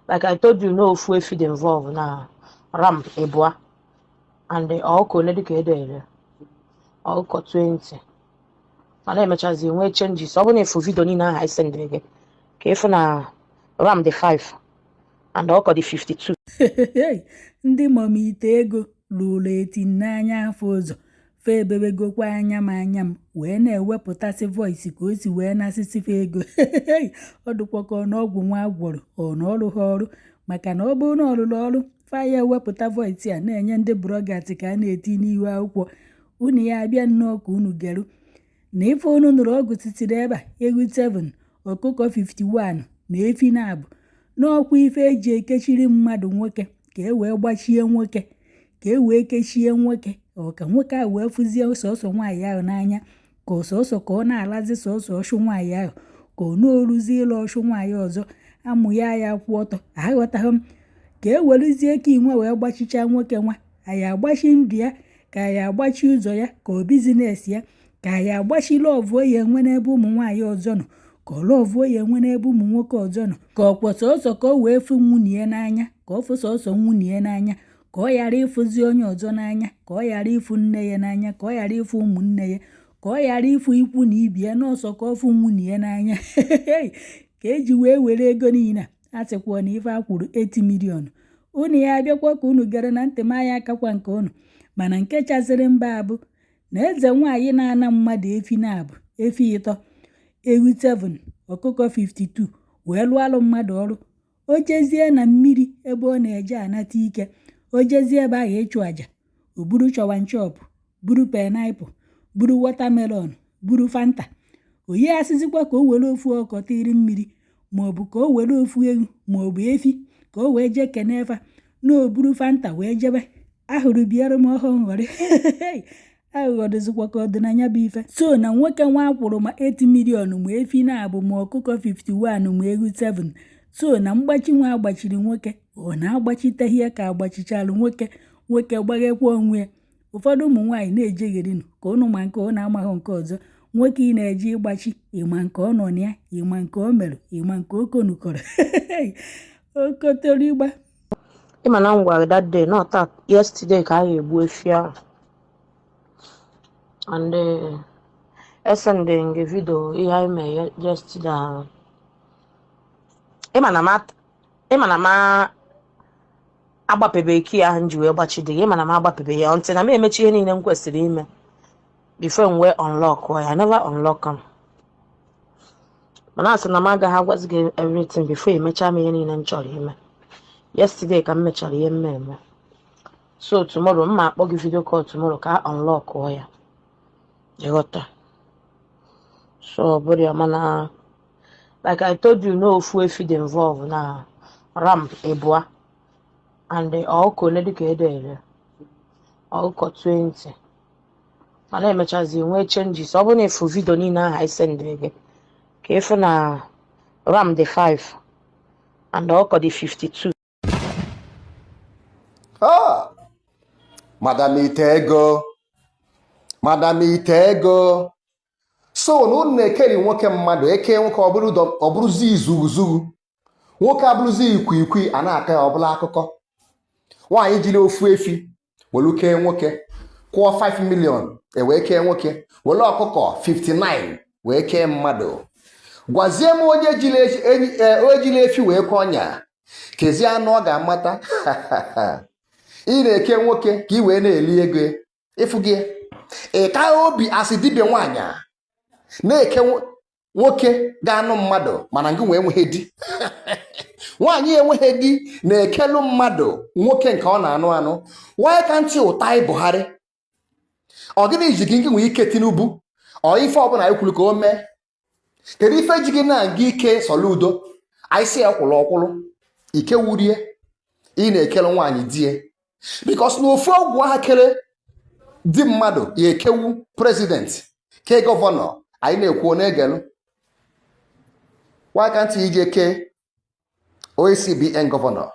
Like I told you, no ofu efi dị involve na ram ịbụa and ọkụkọ ole dịka edere ọkụkọ 20, mana emechazi nwee changes. Ọ bụrụ na ịfụ video niile ahụ anyị sendịrị gị, ka ịfụ na ram dị 5 and ọkụkọ dị 52. Ndị mummy ite ego lụrụ eti n'anya afọ ụzọ fa ebewegokwa anya m anya m wee na-ewepụtasị voice ka o si wee nasịsịfa ego. Ọ dịkwa ka ọ na ọgwụ nwa agwọrọ ọ na ọrụ ha ọrụ, maka na ọ bụrụ na ọ rụrụ ọrụ fa ya ewepụta voice a na-enye ndị bloggers ka a na-eti n'ihu akwụkwọ unu. Ya abịa nnọọ ka unu geru na ife unu nụrụ ọgụ titiri ebe a: ewu 7, ọkụkọ 51 na efi na-abụ n'ọkwa ife eji ekechiri mmadụ nwoke, ka e wee gbachie nwoke, ka e wee kechie nwoke, ọ ka nwoke ahụ wee fụzie sọsọ nwaanyị ahụ n'anya, ka ọsọsọ ka ọ na-alazi sọsọ ọchụ nwaanyị ahụ, ka ọ na-oruzi ịlụ ọchụ nwaanyị ọzọ amụ ya ya kwụ ọtọ. Aghọtaghị m ka e werezie ka inwe wee gbachichaa nwoke nwa anyị agbachi ndụ ya, ka anyị agbachi ụzọ ya, ka ọ business ya, ka anyị agbachi love ya enwe n'ebe ụmụ nwaanyị ọzọ nọ, ka ọ love ya enwe n'ebe ụmụ nwoke ọzọ nọ, ka ọ kwọ sọsọ ka ọ wee fụ nwunye ya n'anya, ka ọ fụ sọsọ nwunye ya n'anya, ka ọ ghara ịfụzi onye ọzọ n'anya, ka ọ ghara ịfụ nne ya n'anya, ka ọ ghara ịfụ ụmụnne ya, ka ọ ghara ịfụ ikwu na ibi ya n'ọsọ, ka ọ fụ nwunye ya n'anya, ka eji wee were ego niile a sịkwa na ife a kwuru 80 million. Unu ya abịakwa ka unu gere na ntị m anya akakwa nke unu. Mana nke chaziri mba abụ na eze nwaanyị na-ana mmadụ efi na-abụ, efi ịtọ, ewu 7, ọkụkọ 52 wee lụọ alụ mmadụ ọrụ, o jezie na mmiri ebe ọ na-eje anata ike, o jezie ebe ahụ ịchụ àjà, o buru chọwanchọpụ, buru pineapple, buru watermelon, buru Fanta, oyi asịzikwa ka o were ofu ọkọ tiri mmiri, maọbụ ka o were ofu ewu maọbụ efi ka o wee jee kene fa, na o buru Fanta wee jebe ahụrụ bịara m ọhụụ nghọrị aghụghọ dịzikwa ka ọdịnanya bụ ife. So na nwoke nwa akwụrụ ma 8 million, ma efi na-abụ, ma ọkụkọ 51, ma ewu 7. So na mgbachi nwa agbachiri nwoke, ọ na-agbachiteghị ya ka agbachichalụ nwoke, nwoke gbaghekwa onwe ya. Ụfọdụ ụmụ nwaanyị na-ejegherinu ka ụnụ ma nke ụnụ amaghị nke ọzọ. Nwoke ị na-eje ịgbachi, ịma nke ọ nọ na ya, ịma nke o merụ, ịma nke o konukọrọ okotoro ịgba. Ịma na m gwara that day, not that yesterday, ka a ga-egbu efi ahụ and esending gị video ihe anyị mere yesterday ahụ. Ịma na m agbapebe key ahụ m ji wee gbachide gị. Ịma na m agbapebe ya ntị na m emechi ihe niile m kwesịrị ime before m wee unlock ya. I never unlock am, mana asị na m agaghị agwazi gị everything before emechaa m ihe niile m chọrọ ime. Yesterday ka m mechara ihe mmemme, so tomorrow m ma akpọ gị video call tomorrow ka a unlock ya, ịghọta? So ọ bụrụ ya, mana like I told you, no ofu efi dị involve na ram ịbụa and ọkụkọ ole dịka edere ọkụkọ 20, mana emechazi nwee changes. Ọ bụrụ na ịfụ video niile ahụ anyị sendịrị gị, ka ịfụ na ram dị 5 and ọkụkọ dị 52. Ah! Madam ite ego, madam ite ego, so na unu na-ekeri nwoke mmadụ eke nwoke, ọ bụrụ ọ bụrụzi izuzuzu, nwoke abụrụzi ikwiikwi a na-akọ ya ọbụla akụkọ. Nwaanyị jiri ofu efi welu kee nwoke, kwụọ 5 million ewee kee nwoke, were ọkụkọ 59 wee kee mmadụ. Gwazie m onye jiri onye jiri efi wee kee ọnya, kezie anụ ọ ga-amata. Ị na-eke nwoke ka ị wee na-eli ego ịfụ gị. Ị ka obi asị dibịa nwaanyị a na-eke nwoke ga-anụ mmadụ, mana ngị nwee enweghị di. Nwaanyị enweghị di na-ekelu mmadụ nwoke nke ọ na-anụ anụ. Why can't you tie Buhari? Ọ gịnị ji gị nwee ike Tinubu? Ọ ife ọbụla anyị kwuru ka o mee? Kedu ife ji gị na nga ike Soludo? Anyị si ya kwụrụ ọkwụrụ ike wurie. Ị na-ekelu nwaanyị die because na ofu ọgwụ aha kere di mmadụ ya ekewu president ke governor. Anyị na-ekwu na-egelu. Why can't you ije kee onye CBN governor?